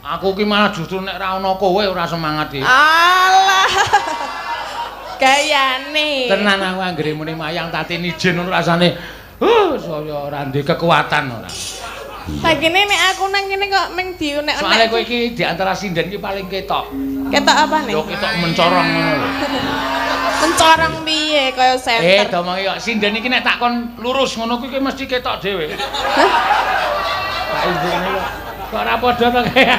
Aku ki malah justru nek ra ana kowe ora semangat iki. Alah. Gayane. Tenan aku anggere muni mayang Tatin ijen ngono rasane. Saya ora ndek kekuatan ora. Sakine nek aku nang kene kok meng diunek-unek. Soale kowe iki di antara sinden iki paling ketok. Ketok apane? Yo ketok mencorong ngono lho. Mencorong piye kaya senter. Domongi kok sinden iki nek tak kon lurus ngono kuwi mesti ketok dhewe. Hah? Pak ibune kok kok ora padha to kaya.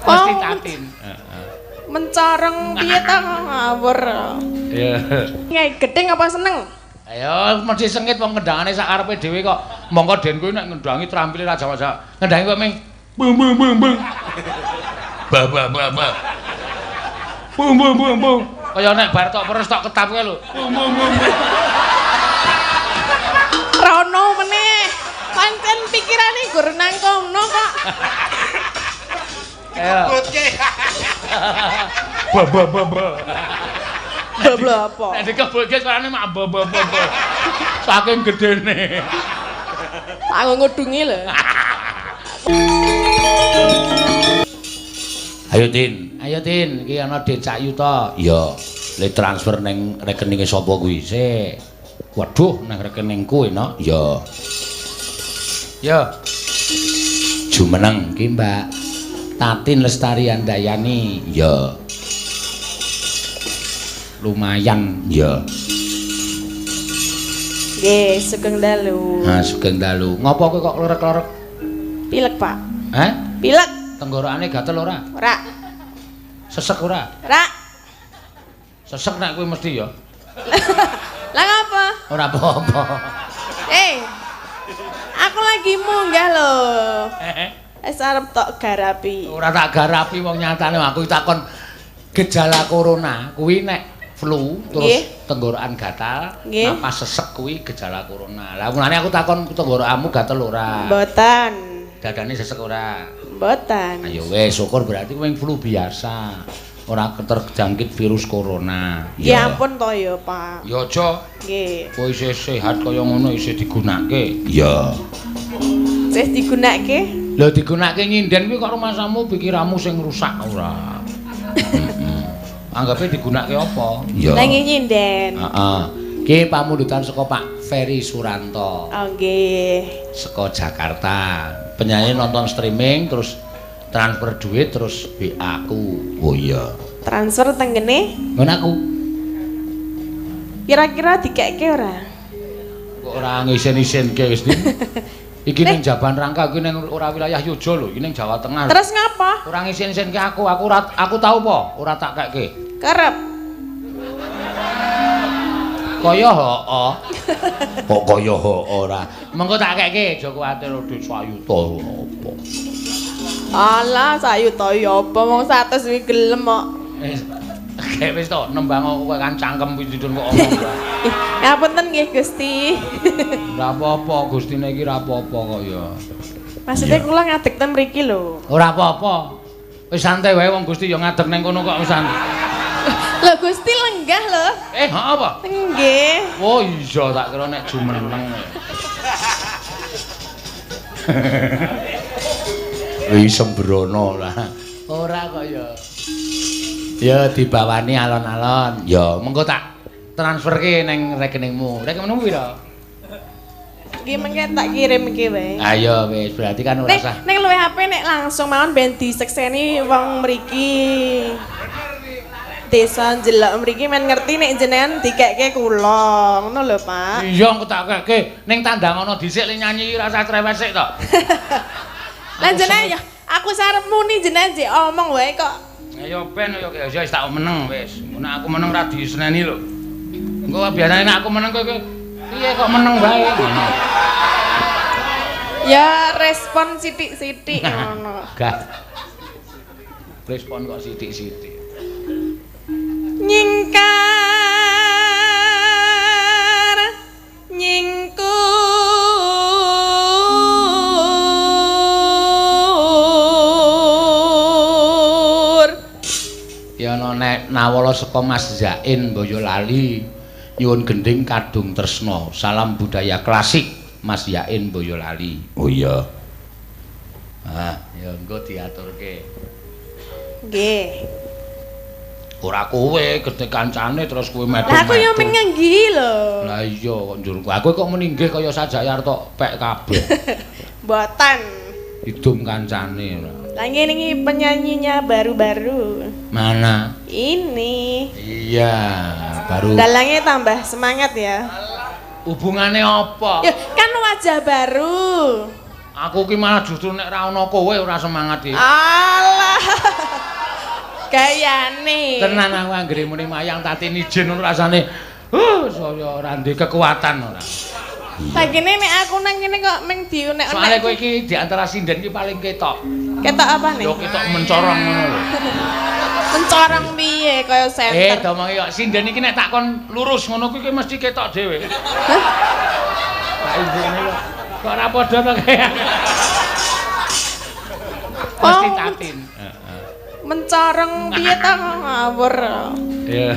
Mesti Tatin. Heeh. Mencorong piye to ngawur. Iya. Ngai gedeng apa seneng? Ayo mesti sengit wong kendangane sak karepe dhewe kok. Mongko den kuwi nek ngendangi trampile ra jawa-jawa. Ngendangi kok ming bung bung bung bung. Ba ba ba ba. Bung bung bung bung. Kaya nek bar tok peres tok ketap kae lho. Bung bung bung. Rono meneh. Pancen pikirane gur nang kono kok. Dikebutke. Ba ba ba ba. Babla apa? Nek dikebutke suarane mak ba ba ba. Saking gedene. Tak ngudungi lho. Ayo Tin, ayo Tin, iki ana dhuwit sak yuta. Iya, le transfer ning rekeninge sapa kuwi? Sik. Waduh, nang rekeningku enak. Iya. Ya. Jumeneng ki, Mbak. Tatin Lestari Handayani. Iya. Lumayan, ya. Nggih, sugeng dalu. Ha, sugeng dalu. Ngopo kowe kok lerek-lerek? Pilek, Pak. Heh? Pilek. Tenggorokane gatel ora? Ora. Sesek ora? Ora. Sesek nek kowe mesti ya. Lah ngapa? Ora apa-apa. Aku lagi munggah lho. Wis arep tok garapi. Ora tak garapi wong nyatane aku takon gejala corona kuwi nek flu terus tenggorokan gatal, napas sesek kuwi gejala corona. Lah mulane aku takon tenggorokanmu gatel ora? Mboten. Dadane sesek ora? Mboten. Ayo wis syukur berarti kowe flu biasa. Ora terjangkit virus corona. Ya ampun to ya, Pak. Ya aja. Nggih. Kowe isih sehat kaya ngono isih digunake. Iya. Isih digunake? Lho digunake nyinden kuwi kok rumasamu pikiranmu sing rusak ora. Anggape digunake apa? Iya. Lah nyinden. Heeh. Ki pamundutan saka Pak Ferry Suranto. Oh nggih. Saka Jakarta. Penyanyi nonton streaming terus transfer duit terus WA aku. Oh iya. Transfer tenggene? Ngono aku. Kira-kira dikekke ora? Kok ora ngisen-isenke wis. Iki ning Jaban Rangka iki ning ora wilayah Yogya lho, iki ning Jawa Tengah. Terus ngapa? Ora ngisen-isenke aku, aku tau apa? Ora tak kekke. Kerep. Kaya heeh. Kok kaya heeh ora. Mengko tak kekke, aja kuwatir dhuwit sayuta apa. Alah, sayuta ya apa wong 100 kuwi gelem kok. Wis wis to, nembang kowe kan cangkem pindhon kok omong. Ngapunten nggih Gusti. Ora apa-apa, Gustine iki ora apa-apa kok ya. Maksudnya kula ngadeg ten mriki lho. Ora apa-apa. Wis santai wae wong Gusti ya ngadeg nang kono kok wis santai. Lho Gusti lenggah lho. Heeh apa? Nggih. Oh iya tak kira nek jumeneng. Wis sembrono lah. Ora kok ya. Ya dibawani alon-alon. Ya mengko tak transferke ning rekeningmu. Rekeningmu pira? Nggih mengke tak kirim iki wae. Ayo wis berarti kan ora usah. Ning luwih HP nek langsung mawon ben disekseni wong mriki. Desa njelok mriki men ngerti nek jenengan dikekke kula. Ngono lho, Pak. Iya engko tak kekke. Ning tandang ana dhisik le nyanyi ora usah cerewet sik to. Lah jenengan ya aku sarep muni jenengan jek omong wae kok. Ayo ben yo ya wis tak meneng wis. Ngono aku meneng ra diseneni lho. Engko biasane nek aku meneng kowe piye kok meneng wae ngono. Ya respon sithik-sithik ngono. Gak. Respon kok sithik-sithik. Nyingkar nyingkur ya ana nek nawala saka Mas Zain Boyolali nyuwun gending Kadung Tresna salam budaya klasik Mas Yain Boyolali. Oh iya. Ya engko diaturke. Nggih. Ora kowe gedhe kancane terus kowe metu. Lah aku yo mengenggi lho. Lah iya kok njur. Aku kok muni nggih kaya sajake arep tok pek kabeh. Mboten. Idum kancane ora. Lah ngene iki penyanyinya baru-baru. Mana? Ini. Iya, baru. Dalangnya tambah semangat ya. Hubungane apa? Ya kan wajah baru. Aku ki malah justru nek ra ono kowe ora semangat iki. Alah. Gayane. Tenan aku anggere muni mayang Tatin ijen ngono rasane. Saya ora ndek kekuatan ora. Lah kene nek aku nang kene kok meng diunek-unek. Soale kowe iki di antara sinden iki paling ketok. Ketok apa nih? Yo ketok mencorong ngono lho. Mencorong piye kaya senter. Domongi kok sinden iki nek tak kon lurus ngono kuwi mesti ketok dhewe. Hah? Tak imbene kok. Kok ora padha to kaya. Mesti Tatin. Heeh. Mencorong piye ta ngawur. Iya.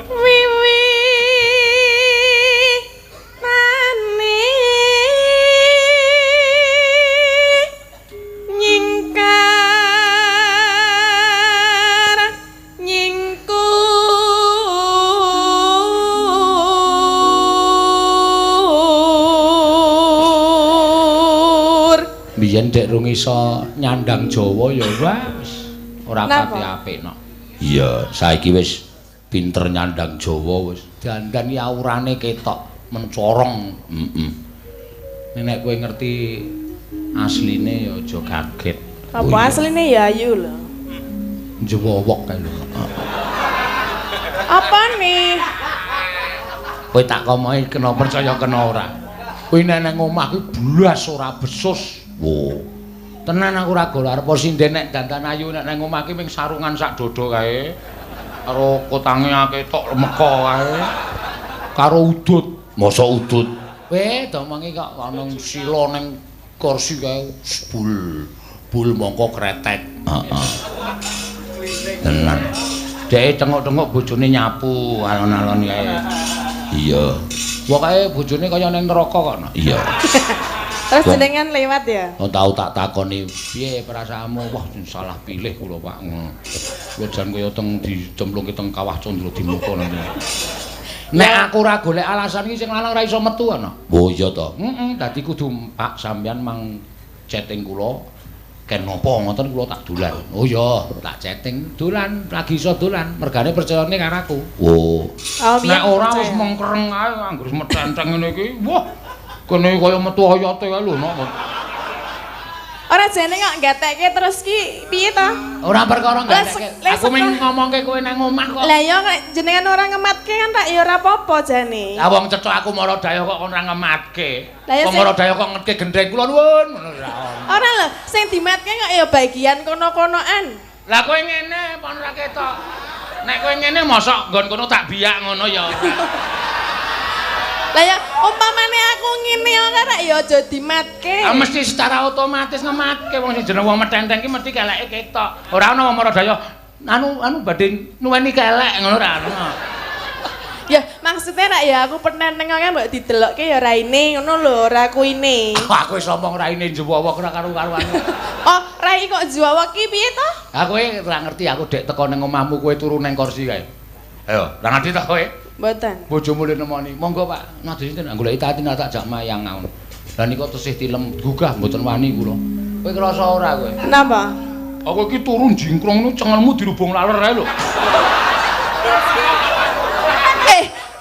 Wiwi nane nyingkar nyingkur. Biyen dek rung iso nyandang Jawa ya wis ora pati apik no. Iya, saiki wis pinter nyandang Jawa wis. Dandan iki aurane ketok mencorong. Heeh. Nek kowe ngerti asline ya aja kaget. Apa asline ya ayu lho. Njewowok kae lho. Apa nih? Kowe tak komohi kena percaya kena ora. Kowe nek nang omah kuwi blas ora besus. Wo. Tenan aku ora gol arep sinden nek dandan ayu nek nang omah ki ming sarungan sak dodo kae. Karo kotange ketok meka kae. Karo udut. Mosok udut. Weh, domongi kok ana sila ning kursi kae bul. Bul mongko kretek. Heeh. Tenan. Dheke tengok-tengok bojone nyapu alon-alon kae. Iya. Pokoke bojone kaya ning neraka kok. Iya. Terus jenengan lewat ya? Oh, tau tak takoni, piye perasaanmu? Wah, salah pilih kula, Pak. Kula jan kaya teng dicemplungke teng kawah Candra Dimuka nanti. Nek aku ora golek alasan iki sing lanang ora iso metu ana. Oh iya to. Heeh, dadi kudu Pak sampeyan mang chatting kula ken napa ngoten kula tak dolan. Oh iya, tak chatting dolan, lagi iso dolan, mergane percayane karo aku. Oh. Nek ora wis mengkereng ae anggere metenteng ngene iki. Wah. Kene kaya metu oyote kae lho nok. Ora jane kok gatekke terus ki piye to? Ora perkara gatekke. Aku mung ngomongke kowe nang omah kok. Lah iya jenengan ora ngematke kan tak ya ora apa-apa jane. Lah wong cethok aku Maradaya kok ora ngematke. Wong Maradaya kok ngetke gendheng kula nuwun ngono ora. Ora lho, sing dimatke kok ya bagian kono-konoan. Lah kowe ngene apa ora ketok? Nek kowe ngene mosok nggon kono tak biyak ngono ya. Lah ya umpamane aku ngene ora rek ya aja dimatke. Ah mesti secara otomatis ngematke wong sing jeneng wong metenteng ki mesti keleke ketok. Ora ana wong Maradaya anu badhe nuweni kelek ngono ora ana. Ya maksudnya rek ya aku petenteng kan mbok didelokke ya raine ngono lho, ora kuine. Aku wis omong raine njewowok ora karo-karuan. Oh, rai kok njewowok ki piye to? Ha kowe ora ngerti aku dek teko ning omahmu kowe turu ning kursi kae. Ayo, ora ngerti ta kowe? Mboten. Bojomu le nemoni. Monggo Pak, nadhe sinten goleki Tatin tak jak mayang ngono. Lah nika tesih tilem gugah mboten wani kula. Kowe krasa ora kowe? Napa? Aku iki turu jingkrong ngono cengelmu dirubung laler ae lho.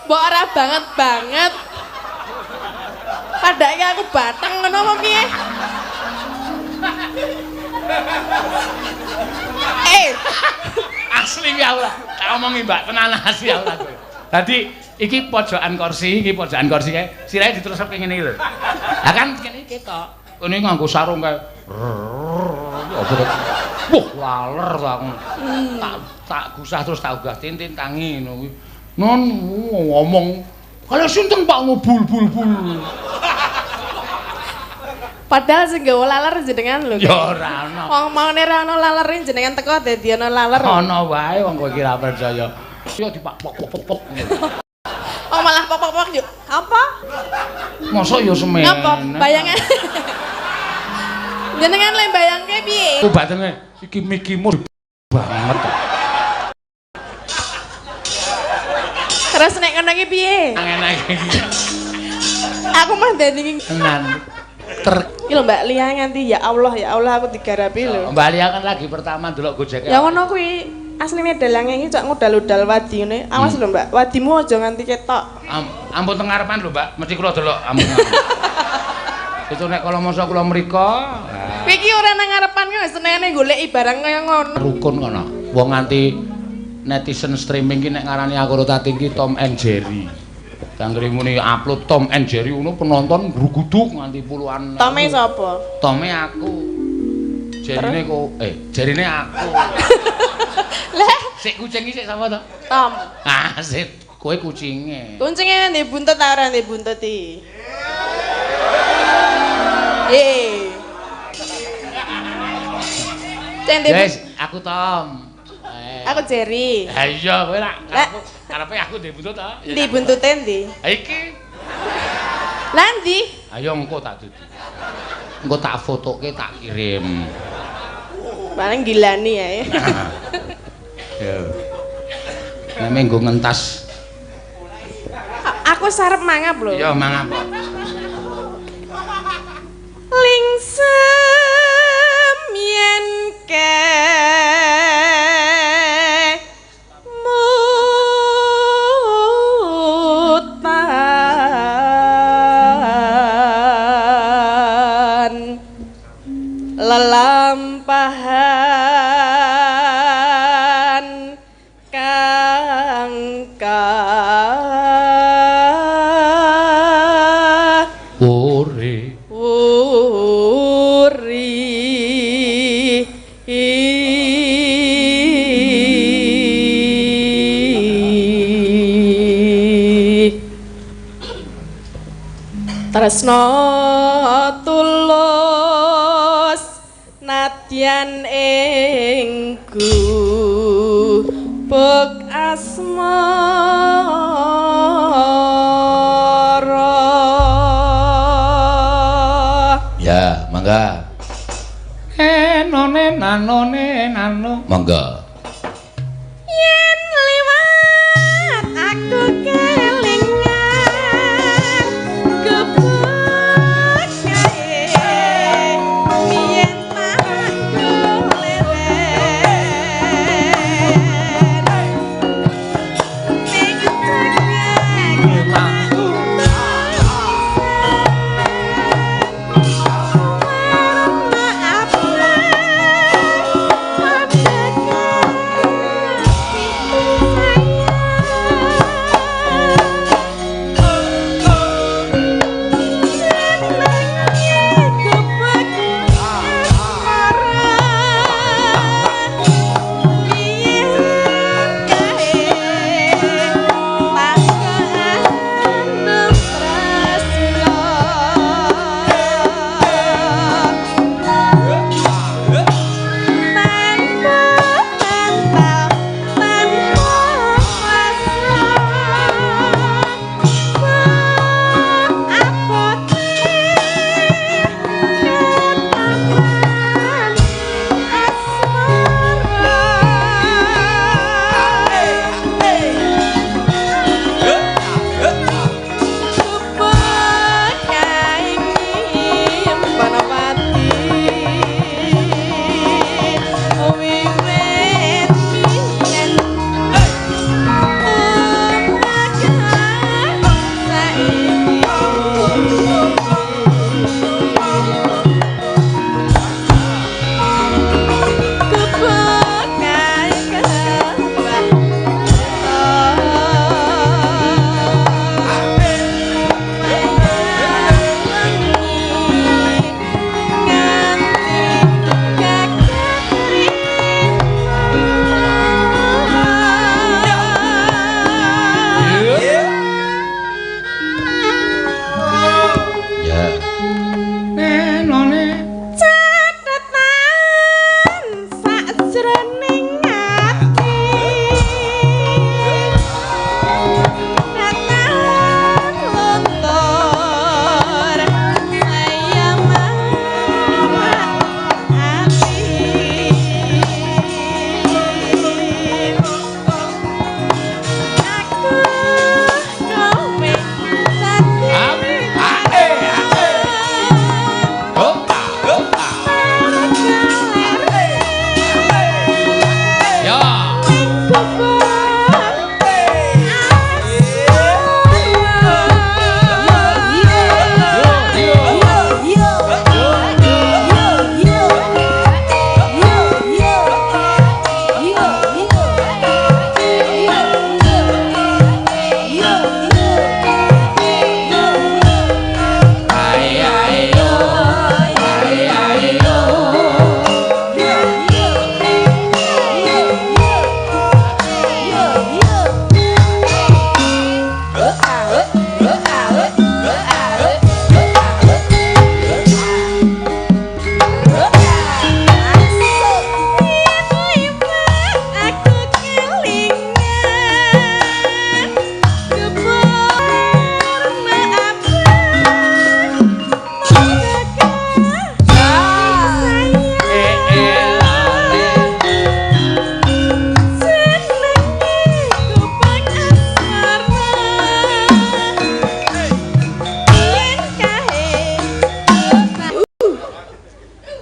Mbok ora banget banget. Padake aku bateng ngono apa piye? Asli ya ora. Tak omongi Mbak, tenan asli ya ora kowe. Dadi iki pojokan kursi, iki pojokan kursi kae. Sirahe diterusake ngene iki lho. Lah kan kene ketok. Kene nganggo sarung kae. Wah, laler ta aku. Tak gusah terus tak ugah tintin tangi ngono kuwi. Non ngomong kaya sinten Pak bul bul bul. Padahal sing gawa laler jenengan lho. Ya ora ana. Wong maune ora ana lalere jenengan teko dadi ana laler. Ana wae wong kowe iki ora percaya. Yo dipak pok pok pok. Oh malah pok pok pok yo. Apa? Mosok yo semen. Ngapa? Bayangan. Jenengan le bayangke piye? Ku batene iki mikimu banget. Terus nek ngono ki piye? Enak iki. Aku mah dadi Tenan. Ter iki lho Mbak Lia nganti ya Allah aku digarapi lho. Mbak Lia kan lagi pertama ndelok Gojek. Ya ngono kuwi asline dalange iki cok ngudal-udal wadi ngene. Awas lho Mbak, wadimu aja nganti ketok. Ampun teng ngarepan lho Mbak, mesti kula delok ampun. Itu nek kala masa kula mriko, Kowe iki ora nang ngarepan ki wis senengane goleki barang kaya ngono. Rukun kono. Wong nganti netizen streaming ki nek ngarani aku karo Tatin ki Tom and Jerry. Kanggo muni upload Tom and Jerry ngono penonton gruguduk nganti puluhan. Tome sapa? Tome aku. Jerine kok Jerine aku. Lah, sik kucing iki sik sapa to? Tom. Ah, sik kowe kucinge. Kucinge ndek buntut ta ora ndek buntut iki? Eh. Wes, aku Tom. Aku Jerry. Ha iya, kowe lak karepe aku ndek buntut ta? Ndi buntute ndi? Ha iki. Lah ndi? Ayo engko tak dudu. Engko tak fotoke tak kirim. Paling gilani ya. Ya. Nek menggo ngentas. Aku sarep mangap lho. Iya, mangap. Lingsem yen ke mutan lelampahan kang ka uri uri tresno tulus nadyan ing gubuk asmara. Ya, mangga. Enone nanone nano. Mangga. Yen liwat aku kelingan gebuk kae yen aku leren ning cekak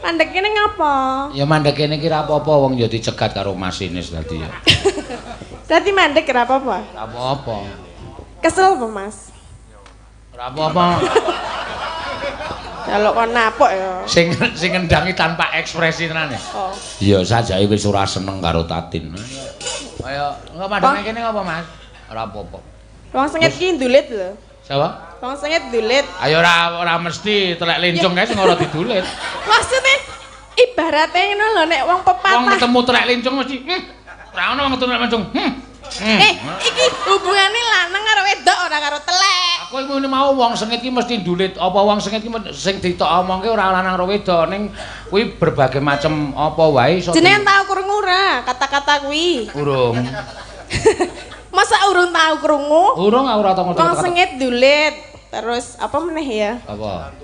Mandek kene ngapa? Ya mandek kene iki ra apa-apa wong ya dicegat karo masinis tadi ya. Dadi mandek ra apa-apa? Ra apa-apa. Kesel apa, Mas? Ora apa-apa. Kalau kon napok ya. Sing sing ngendangi tanpa ekspresi tenan ya. Oh. Ya sajake wis ora seneng karo Tatin. Ayo, engko mandek kene ngapa, Mas? Ora apa-apa. Wong sengit ki ndulit lho. Sapa? Wong sengit ndulit. Ayo ora mesti telek lencung kae sing ora didulit. Maksudnya ibaratnya ngono lho nek wong pepatah. Wong ketemu telek lencung mesti ora ono wong ketemu telek lencung. Iki hubungane lanang karo wedok ora karo telek. Aku ngene mau wong sengit ki mesti ndulit. Apa wong sengit ki sing ditok omongke ora lanang karo wedok ning kuwi berbagai macam apa wae iso. Jenengan tau krungu ora kata-kata kuwi? Urung. Masa urung tau krungu? Urung aku ora tau ngerti. Wong sengit ndulit. Terus apa meneh ya? Apa?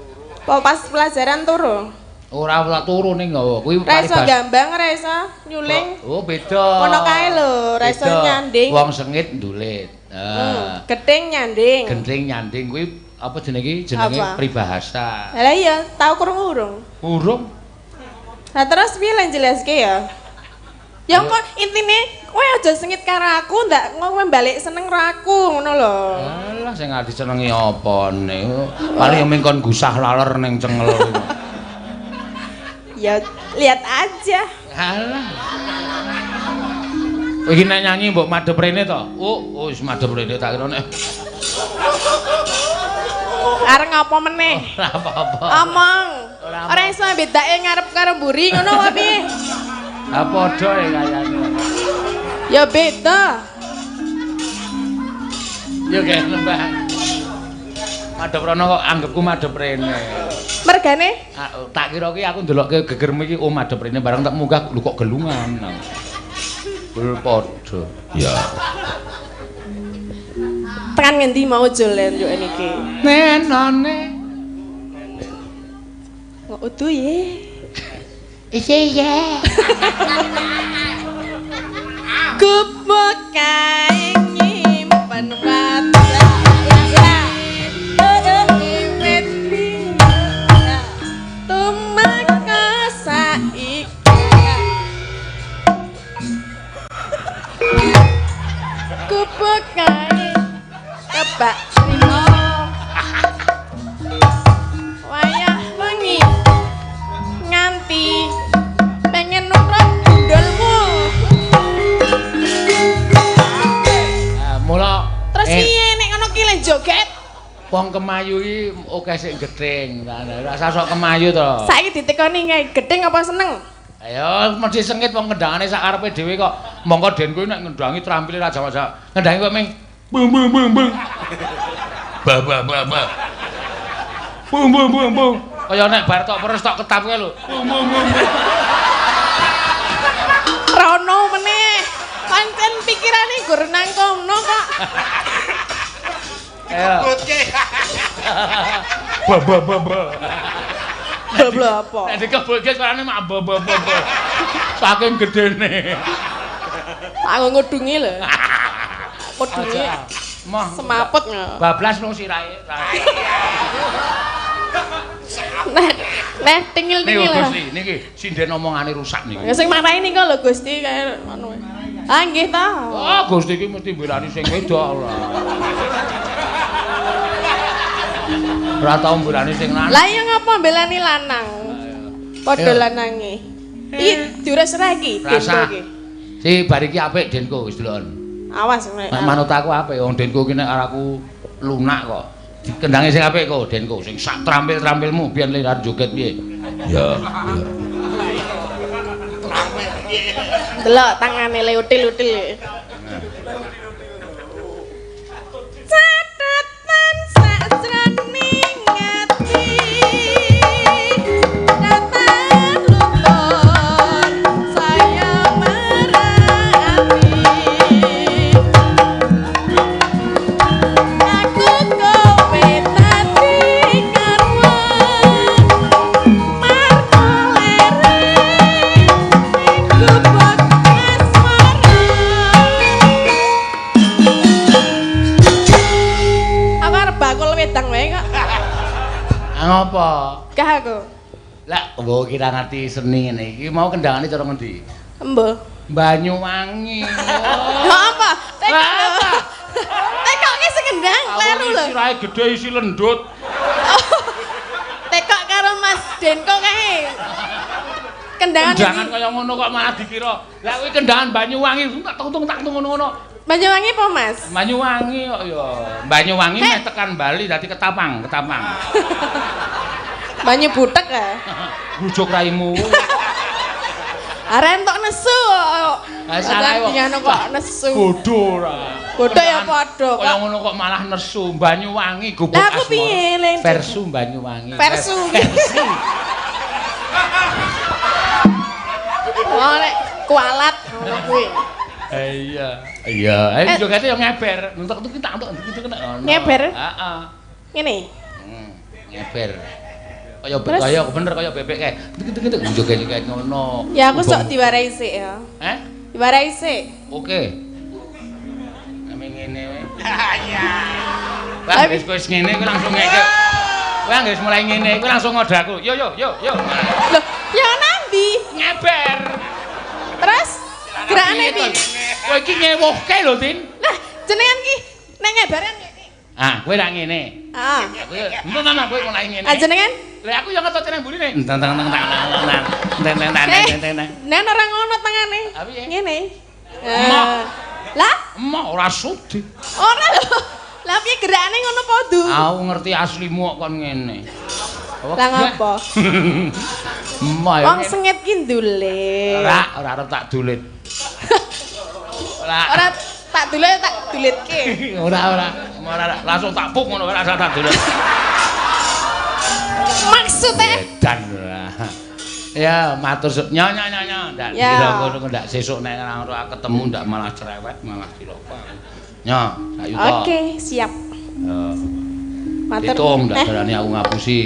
Apa pas pelajaran turu? Ora ora turu ning nggawa kuwi ora iso gambang, ora iso nyuling. Oh, beda. Ngono kae lho, ora iso nyanding. Wong sengit ndulit. Heeh. Gething nyanding. Gething nyanding kuwi apa jenenge iki? Jenenge peribahasa. Lah iya, tau krungu urung? Urung. Lah terus piye lan jelaske ya? Ya kok intine kowe aja sengit karo aku, ndak kowe balik seneng karo aku ngono lho. Alah sing arep disenengi apane? Paling mung kon gusah laler ning cengel. Ya lihat aja. Alah. Iki nek nyanyi mbok madhep rene to? Oh, wis madhep rene tak kira nek. Arep ngapa meneh? Ora apa-apa. Omong. Ora iso bedake ngarep karo mburi ngono apa piye? Ha padha ya kayane. Ya beda. Ya kaya lembah. Madhep rono kok anggepku madhep rene. Mergane? Tak kira ki aku ndelokke gegermu iki oh madhep rene bareng tak munggah lho kok gelungan. Bul padha. Ya. Tekan ngendi mau jolen yo niki? Nenone. Kok udu ye. Iya iya. Gubuk kae nyimpen wajah. Tumeka saiki. Gubuk kae kebak trimo. Wayah wengi nganti pengen nurut gundulmu. Mula terus piye nek ngono ki le joget? Wong kemayu iki akeh sing gething. Rasa sok kemayu to. Saiki ditekoni kae gething apa seneng? Ayo mesti sengit wong kendangane sak karepe dhewe kok. Mongko den kuwi nek ngendangi trampile ra jamak-jamak. Ngendangi kok ming bung bung bung bung. Ba ba ba ba. Bung bung bung bung. Kaya nek bar tok peres tok ketap kae lho. Bung bung bung. Rono meneh. Pancen pikirane gur nang kono kok. Dikebutke. Ba ba ba ba. Ba apa? Nek dikebutke suarane mak ba ba ba. Saking gedene. Tak ngudungi lho. Kudunge. Semaput. Bablas nang sirahe. Nah, nah tingil-tingil. Niku Gusti, niki sinden omongane rusak niki. Ya sing marahi niku lho Gusti kaya ngono. Ah nggih ta. Oh, Gusti iki mesti mbelani sing wedok ora. Ora tau mbelani sing lanang. Lah iya ngapa mbelani lanang? Padha lanange. Iki diures ra iki Denko iki. Si bar iki apik Denko wis deloken. Awas nek manut aku apik wong Denko iki nek aku lunak kok. Dikendangi sing apik kok Denko sing sak trampil-trampilmu biyen le arep joget piye. Ya. Delok tangane le util-util. Catatan sajroning ati. Datan lutur saya marani. Aku kowe dadi karwan. Marko lere gubuk asmara. Aku arep bakul wedang wae kok. Ah ngopo? Gah aku. Lah, mbok kira ngerti seni ngene iki mau kendangane cara ngendi? Embo. Banyuwangi. Lho apa? Tekok. Apa? Tekok ki sing kendang kleru lho. Sirahe gedhe isi lendut. Tekok karo Mas Denko kae. Kendangan Kendangan kaya ngono kok malah dikira. Lah kuwi kendangan Banyuwangi tak tung tak tung ngono-ngono. Banyuwangi apa, Mas? Banyuwangi kok ya. Banyuwangi meh tekan Bali dadi Ketapang, Ketapang. Banyu butek ya. Grujuk raimu. Arek entuk nesu kok. Lah salah kok. Ngono kok nesu. Bodho ora. Bodho ya padha kok. Kaya ngono kok malah nesu. Banyuwangi gubuk asmara. Lah aku piye le? Versu Banyuwangi. Versu. Oh nek kualat ngono kuwi. Iya. Iya, ayo jogete yo ngeber. Entuk iki tak entuk iki kena ngono. Ngeber? Heeh. Ngene. Ngeber. Kaya kaya bener kaya bebek kae. Tek joget-joget ngono. Ya aku sok diwarai sik ya. Heh? Diwarai sik. Oke. Ame ngene wae. Iya. Wah, wis wis ngene kowe langsung ngeke. Kowe anggere mulai ngene kowe langsung ngode aku. Yo yo yo yo. Loh, ya nandi? Ngeber. Terus gerakane piye? Kowe iki ngewuhke lho, Tin. Lah, jenengan ki nek ngebaran iki. Ah, kowe lak ngene. Heeh. Kowe entar kowe mulai ngene. Ah, jenengan? Lah aku yo ngetut nang mburine. Entang tang tang tang tang tang tang tang tang. Nen ora ngono tangane. Ngene. Emoh. Lah, emoh ora sudi. Ora lho. Lah piye gerakane ngono padha? Aku ngerti aslimu kok kon ngene. Lah ngopo? Emoh ya. Wong sengit ki ndulit. Ora, ora arep tak dulit. Ora. Ora tak dulit tak dulitke. Ora, ora. Ora langsung tak puk ngono ora tak dulit. Maksudnya edan ora. Ya matur nyo nyo nyo nyo ndak kira ngono ndak sesuk nek ora ketemu ndak malah cerewet malah cilaka. Nyo, sak yuta. Oke, siap. Yo. Matur. Hitung ndak berani aku ngapusi.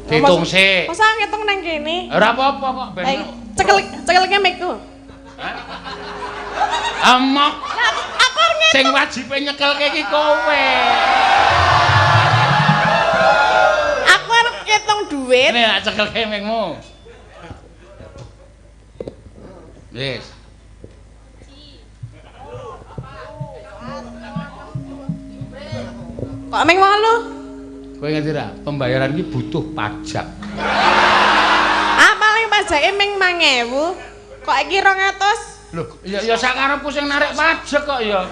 Hitung sik. Masa ngitung nang kene? Ora apa-apa kok ben. Cekel cekelke mikku. Hah? Amok. Aku arep ngitung. Sing wajibe nyekelke iki kowe. Aku arep ngitung duit. Ini tak cekelke mikmu. Wis. Kok ming 8? Kowe ngerti ra? Pembayaran iki butuh pajak. Ah, paling pajake ming 5.000. Kok iki 200? Lho, ya ya sakarepku sing narik pajak kok ya.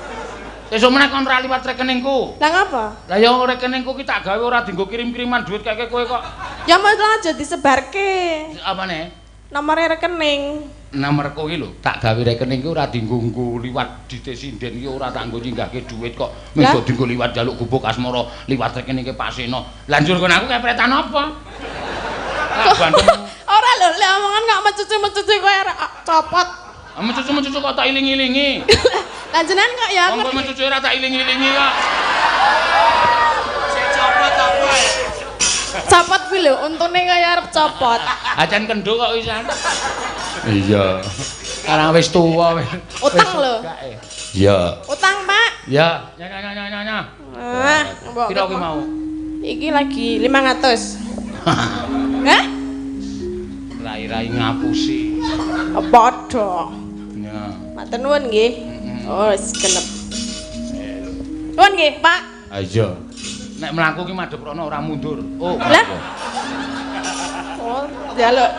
Sesuk meneh kon ora liwat rekeningku. Lah ngapa? Lah ya rekeningku ki tak gawe ora dienggo kirim-kiriman duit keke kowe kok. Ya mau aja disebarke. Apane? Nomore rekening. Nomorku iki lho, tak gawe rekening ki ora dienggo nggo liwat dite sinden ki ora tak nggo nyinggahke duit kok. Mung dienggo liwat njaluk gubuk asmara liwat rekeningke Pak Seno. Lah njur kon aku kepretan apa? Ora lho, lek omongan kok mecucu-mecucu kowe copot. Mecucu-mecucu kok tak iling-ilingi. Lah jenengan kok ya aku. Wong mecucu ora tak iling-ilingi kok. Sing copot apa? Copot kuwi lho, untune kaya arep copot. Acan kendho kok wisan. Iya. Karang wis tuwa wis. Utang lho. Iya. Utang, Pak. Iya. Nya nya nya nya. Ah, mbok. Piro kuwi mau? Iki lagi 500. Hah? Rai-rai ngapusi. Padha. Ya. Matur nuwun nggih. Oh, wis genep. Nuwun nggih, Pak. Ha iya. Nek mlaku ki madhep rono ora mundur. Oh. Lah. Oh, njaluk.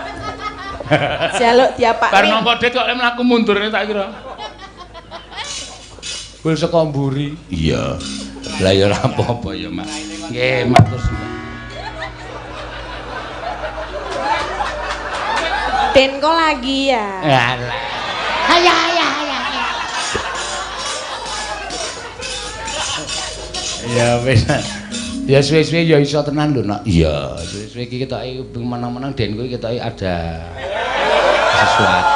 Njaluk diapakne. Bar nampa dit kok lek mlaku mundur tak kira. Bul saka mburi. Iya. Lah ya ora apa-apa ya, Mak. Nggih, matur suwun. Denko lagi ya. Alah. Hayya hayya hayya. Ya wis. Ya suwe-suwe ya iso tenan lho, Nak. Iya, suwe-suwe iki ketoke menang-menang Denko iki ketoke ada sesuatu.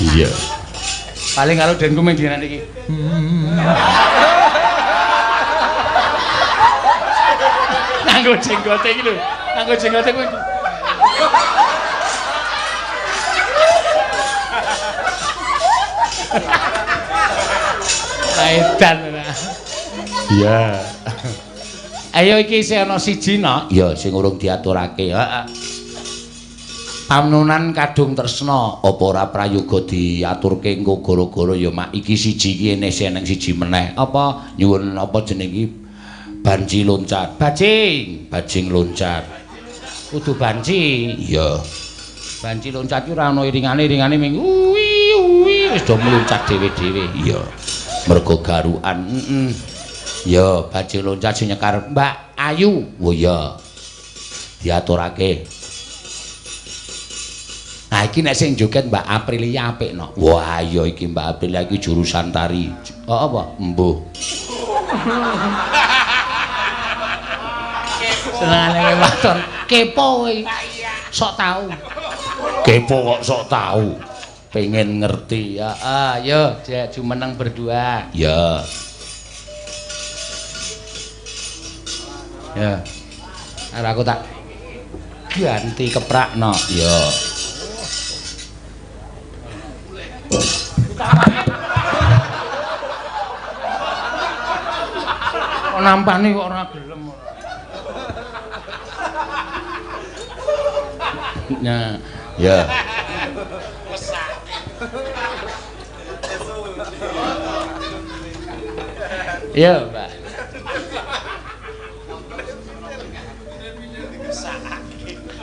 Iya. Paling karo Denko mung dinan iki. Nganggo jenggote iki lho. Nganggo jenggote kuwi. Edan ora. Iya. Ayo iki isih ana siji no. Ya sing urung diaturake. Heeh. Pamnunan kadung tresna apa ora prayoga diaturke engko gara-gara ya mak iki siji iki ene isih eneng siji meneh. Apa nyuwun apa jeneng iki banci loncat. Bajing, bajing loncat. Kudu banci. Iya. Banci loncat ki ora ana iringane, iringane ming uwi uwi wis do mluncat dhewe-dhewe. Iya. Mergo garukan. Heeh. Ya, bajing loncat sing nyekar Mbak Ayu. Oh iya. Diaturake. Nah iki nek sing joget Mbak Aprilia apik no. Wah iya iki Mbak Aprilia iki jurusan tari. Oh apa? Embuh. Senengane waton kepo kowe. Sok tau. Kepo kok sok tau. Pengen ngerti. Ya, ayo jumeneng berdua. Ya. Ya. Arek aku tak ganti keprakno. Ya. Kok nampani kok ora gelem ora. Nah, ya. Ya, Mbak.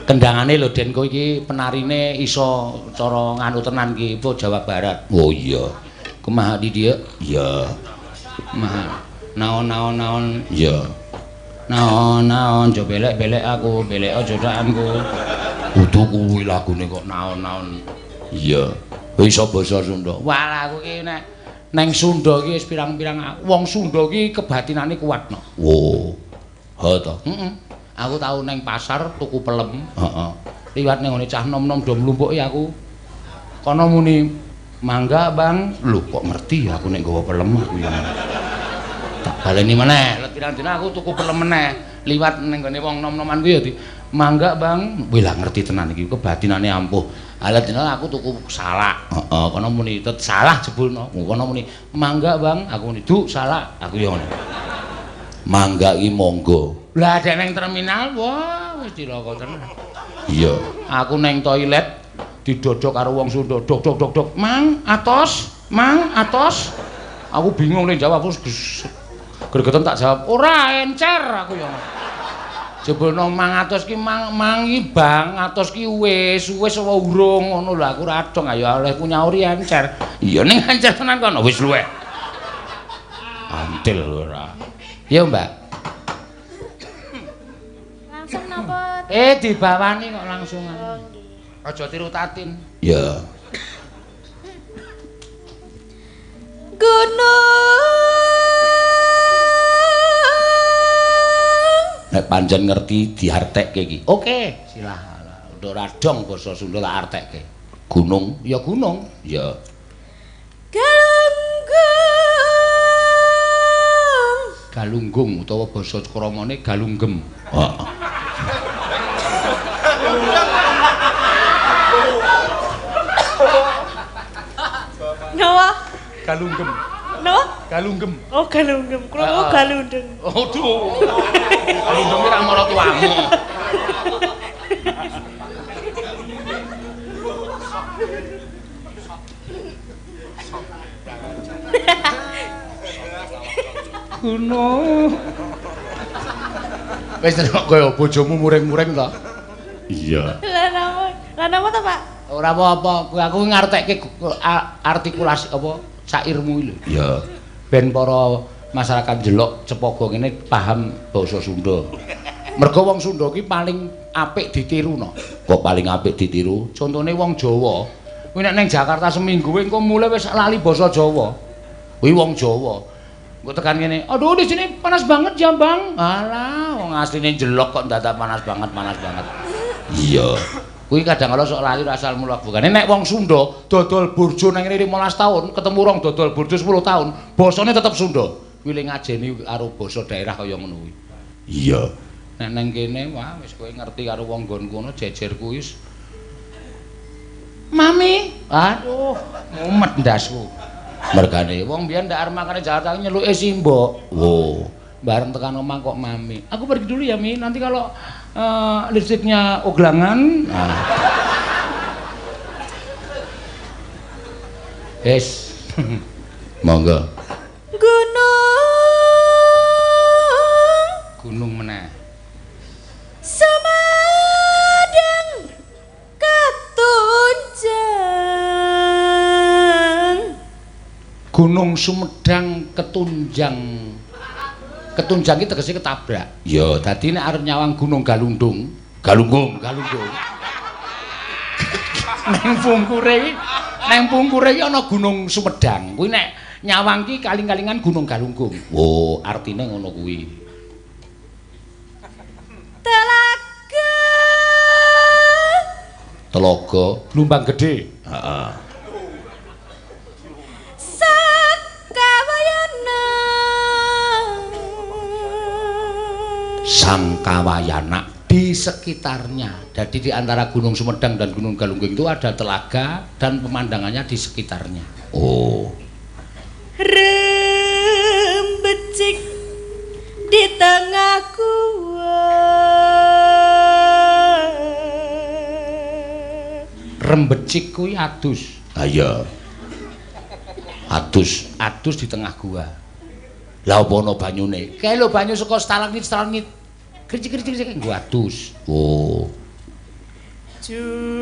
Kendangane lho Den, kowe iki penarine iso cara nganu tenan iki, apa Jawa Barat. Oh iya. Kumaha di dia? Iya. Kumaha? Naon-naon-naon. Iya. Naon-naon aja belek-belek aku, belek aja dakanku. Kudu kuwi lagune kok naon-naon. Iya. Iso basa Sunda. Wah, aku iki nek neng Sunda iki wis pirang-pirang wong Sunda iki kebatinane kuat no. Oh. Ha to. Heeh. Aku tau neng pasar tuku pelem. Heeh. Liwat neng ngene cah nom-nom do mlumpuki aku. Kono muni, "Mangga, Bang." Lho kok ngerti ya aku nek nggawa pelem aku ya. Tak baleni meneh. Let pirang dina aku tuku pelem meneh. Liwat neng nggone wong nom-noman kuwi ya di, "Mangga, Bang." Wih lah ngerti tenan iki kebatinane ampuh. Alat dina aku tuku salak. Heeh, kono muni tet salah jebulno. Kono muni, "Mangga, Bang." Aku muni, "Du, salah." Aku ya ngono. Mangga iki monggo. Lah dek neng terminal, wah wis cilaka tenan. Iya, aku neng toilet didodok karo wong Sunda, dok dok dok dok, "Mang, atos, mang, atos." Aku bingung nek jawab aku gregeten tak jawab, "Ora encer." Aku ya. Jebulno mang atos ki mang mang iki bang, atos ki wis, wis apa urung ngono lho aku ora dong ayo olehku nyauri encer. Iya ning encer tenan kono wis luweh. Antil ora. Iya, Mbak. Langsung napa? Dibawani kok langsungan. Oh, nggih. Aja tiru Tatin. Iya. Gunung. Nek pancen ngerti diartekke iki. Oke, silah. Udah ora dong basa Sunda tak artekke. Gunung, ya gunung. Ya. Galunggung. Galunggung utawa basa kramane galunggem. Heeh. Napa? Galunggem. Napa? Galunggem. Oh, galunggem. Krungu galundeng. Aduh. Galunggem ora maratuamu. Gunung. Wis kok kaya bojomu muring-muring to? Iya. Lah napa? Lah napa to, Pak? Ora apa-apa, aku ngartekke artikulasi apa sairmu iki lho. Iya. Ben para masyarakat njelok Cepogo ngene paham basa Sunda. Mergo wong Sunda ki paling apik ditiru no. Kok paling apik ditiru? Contone wong Jawa. Kuwi nek ning Jakarta seminggu engko mulai wis lali basa Jawa. Kuwi wong Jawa. Engko tekan ngene, "Aduh di sini panas banget ya, Bang." Alah, wong asline njelok kok ndadak panas banget, panas banget. Iya. Kuwi kadang kala sok lali asal mula bukane. Nek wong Sunda dodol burjo nang ngene 15 tahun, ketemu rong dodol burjo 10 tahun, basane tetep Sunda. Kuwi le ngajeni karo basa daerah kaya ngono kuwi. Iya. Nek nang kene wah wis kowe ngerti karo wong nggon kono jejer kuwi wis. Mami, aduh, mumet ndasku. Mergane wong biyen ndak arep makane Jakarta nyeluke simbok. Wo. Bareng tekan omah kok mami. Aku pergi dulu ya, Mi. Nanti kalau listriknya oglangan. Nah. Yes. Monggo. Gunung Gunung meneh. Sumedang ketunjang. Gunung Sumedang ketunjang. Ketunjang iki tegese ketabrak. Ya, dadi nek arep nyawang Gunung Galunggung, Galunggung, Galunggung. Neng pungkure iki, neng pungkure iki ana Gunung Sumedang. Kuwi nek nyawang ki kaling-kalingan Gunung Galunggung. Oh, artine ngono kuwi. Telaga. Telaga Blumbang Gedhe. Heeh. Sakawayana. Sangkawayana di sekitarnya. Jadi di antara Gunung Sumedang dan Gunung Galunggung itu ada telaga dan pemandangannya di sekitarnya. Oh. Rembecik di tengah gua. Rembecik kuwi adus. Ha iya. Adus, adus di tengah gua. Lah apa ana banyune? Kae lho banyu saka stalagmit stalagmit. Kricik-kricik nggo adus. Oh. Junjungan.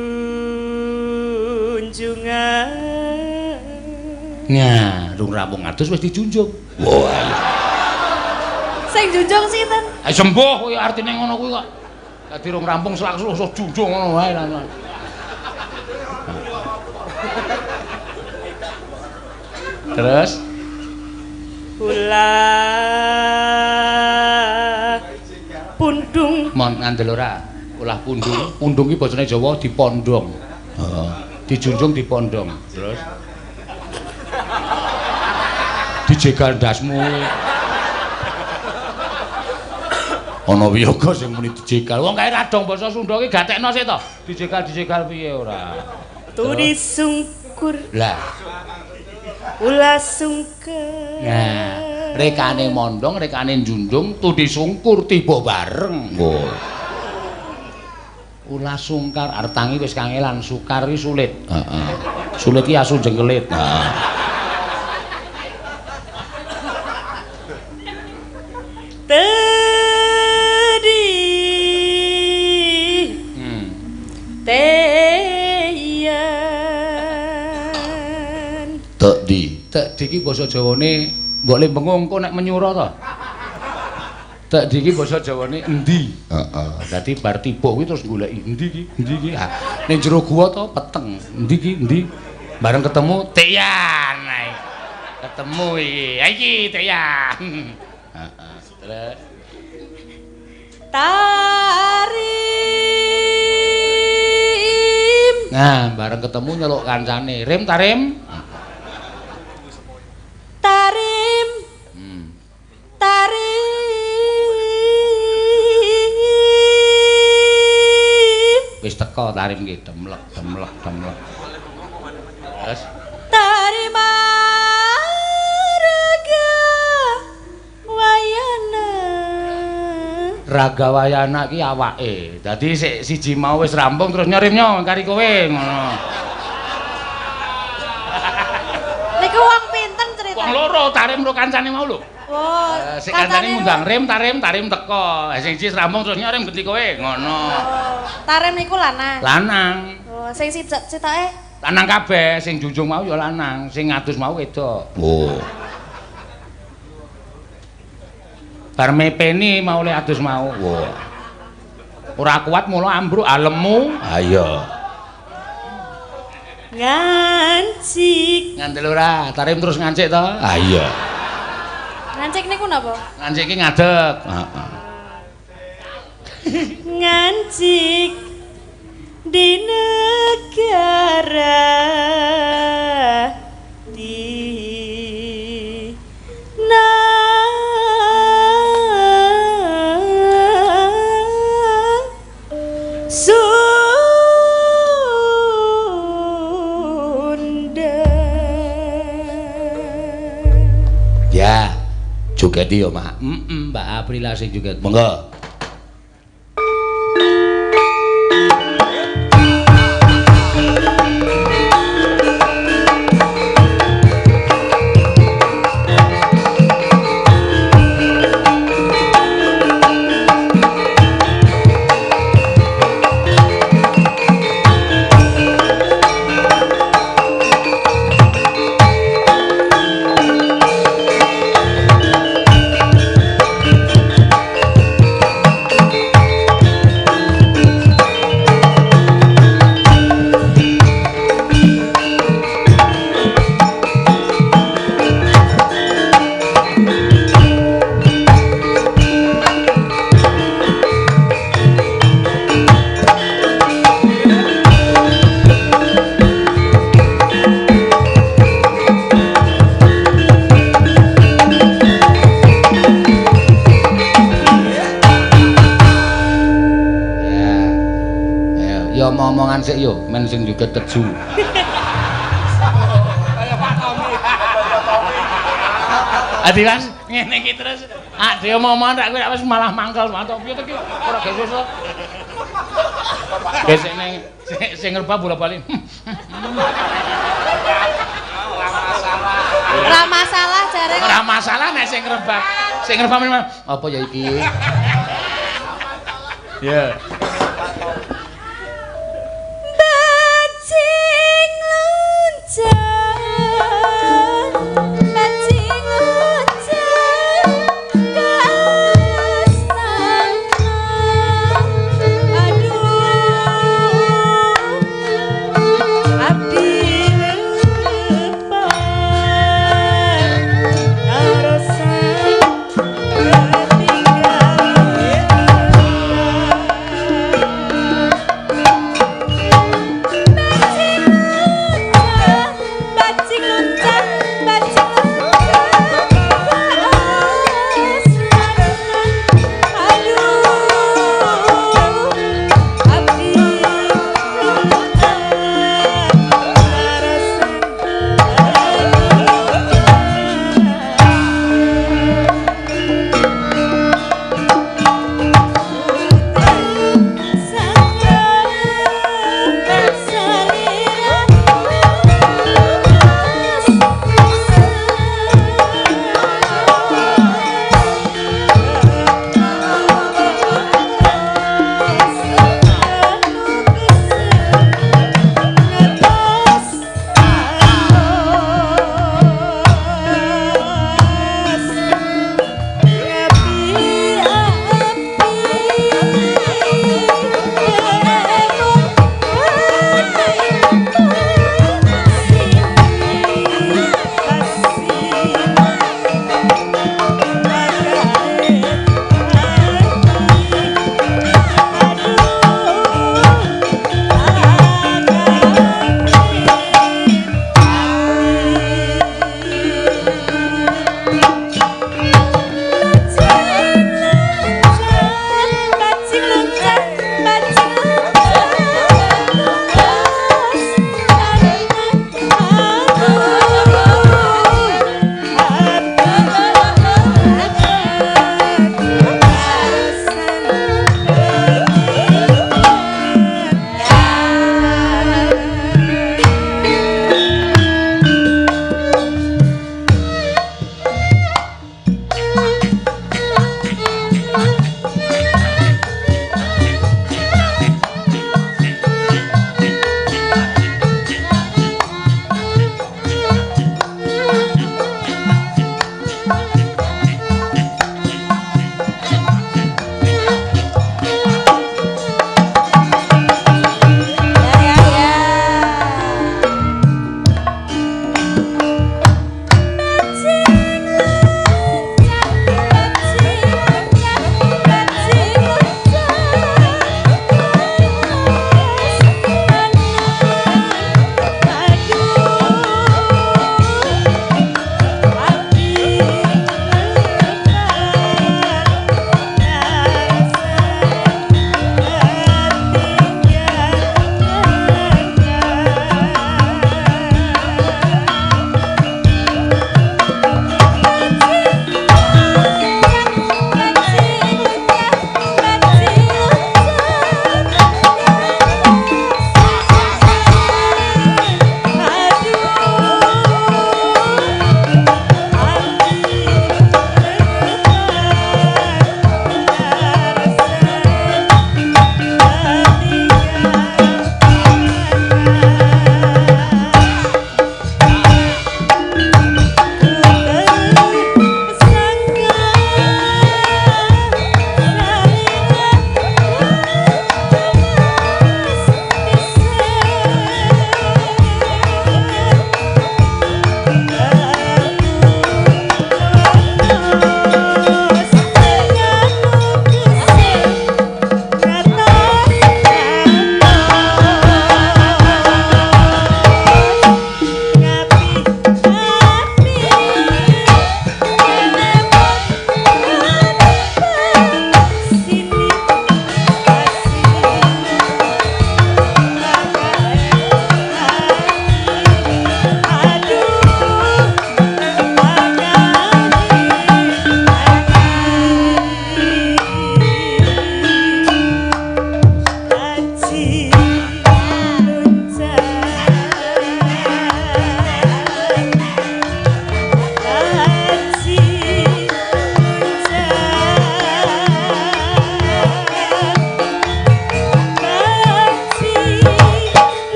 Nah, rung rampung adus wis dijunjung. Wah. Ayo. Sing junjung sinten? Ayo sembuh kuwi artine ngono kuwi kok. Dadi rung rampung selak seluk junjung ngono wae lan. Terus Ulah pundung. Mon ngandel ora? Ulah pundung. Pundung iki basane Jawa dipondhong. Heeh. Dijunjung dipondhong. Terus dijegal ndasmu. Ana wiyaga sing muni dijegal. Wong kae ra dong basa Sunda ki gatekno sik to. Dijegal-dijegal piye ora? Tudi sungkur. Lah. Ulah sungkar. Nah, rekane mondong, rekane njunjung, tudi sungkur tiba bareng. Oh. Ulah sungkar arep tangi wis kangelan, sukar iki sulit. Heeh. Sulit iki asu jengkelit. Heeh. Tedi. Teyan. Tekdi. Tekdi iki basa Jawane mbok le bengung engko nek menyura to. Tekdi iki basa Jawane endi? Heeh. Dadi bar tiba kuwi terus goleki endi iki? Endi iki? Ha, ning jero gua to peteng. Endi iki? Endi? Bareng ketemu Teyan ae. Ketemu iki. Ha iki Teyan. Heeh. Terus Tarim. Nah, bareng ketemu nyeluk kancane. Rim tarim. Tarim. Tarim. Wis teko tarim ki demlek demlek demlek. Terus Tarima raga wayana. Raga wayana ki awake. Dadi sik siji mau wis rampung terus nyerimnya kari kowe ngono. Niku wong pinten cerita? Wong loro tarim karo kancane mau lho. Oh, sik kancane ngundang rim tarim tarim teko. Sing siji rampung terus nyerim genti kowe ngono. Oh, tarim niku lanang. Lanang. Oh, sing sitoke lanang kabeh, sing junjung mau ya lanang, sing ngadus mau wedok. Oh. Bar mepeni mau le adus mau. Wah. Ora kuat mula ambruk alemu. Ha iya. Ngancik. Ngandel ora? Tarim terus ngancik to? Ha iya. Ngancik niku napa? Ngancik iki ngadeg. Heeh. Ngancik di negara di na Sunda. Ya, Jogeti ya, Mak. Heeh, Mbak Aprila sing joget. Monggo. Ya omong-omongan sik yo, men sing joget keju. Kaya Pak Tommy. Adi Mas, ngene iki terus ade omong-omongan rak kowe wis malah mangkel mantuk piye to iki ora gesus to. Gesek ning sing ngerbah bola-bali. Ora masalah jare. Ora masalah nek sing ngerbah. Sing ngerbah apa ya iki? Ya. Bajing loncat, bajing loncat ke astana. Aduh, Abdi lepat narosan ketinggalan.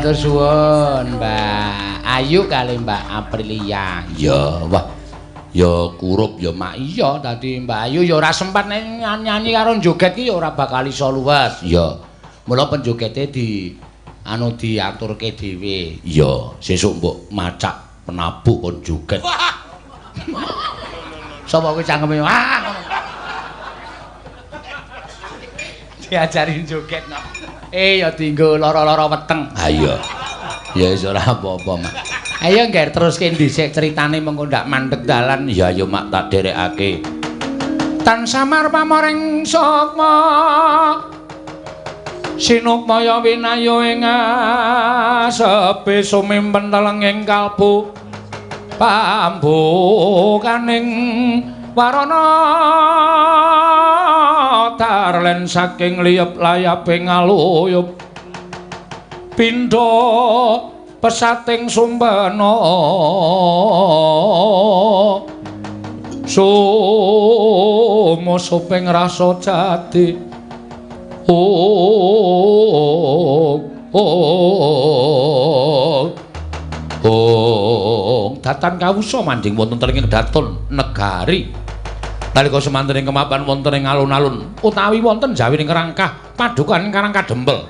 Matur suwun Mbak Ayu kali Mbak Aprilia. Ya, wah. Ya kurup ya mak iya dadi Mbak Ayu ya ora sempat nek nyanyi karo joget ki ya ora bakal iso luwes. Ya. Mula penjogete di anu diaturke dhewe. Ya, sesuk mbok macak penabuk kon joget. Sapa kuwi cangkeme? Ah. Diajarin joget no. Ya dienggo lara-lara weteng. Ha iya. Ya wis ora apa-apa, Mak. Ayo ngger teruske dhisik critane mengko ndak mandeg dalan. Ya ayo Mak tak derekake. Tan samar pamoring sukma. Sinukmaya winayo ing asepe sumimpen telenging kalbu. Pambukaning warana tarlen saking liyep layaping aluyup pindha pesating sumbana sumusuping rasa jati. Oh oh oh datan kawusa manjing wonten tenging kedaton negari nalika semanten ing kemapan wonten ing alun-alun utawi wonten jawining rangkah padukan Karang Kadempel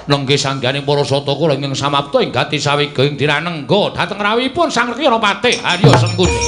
nenggih sangganing para sataka ingkang samapta ing gati sawiga ing dinanengga dhateng rawuhipun Sang Rekya Patih Arya Sengkuni.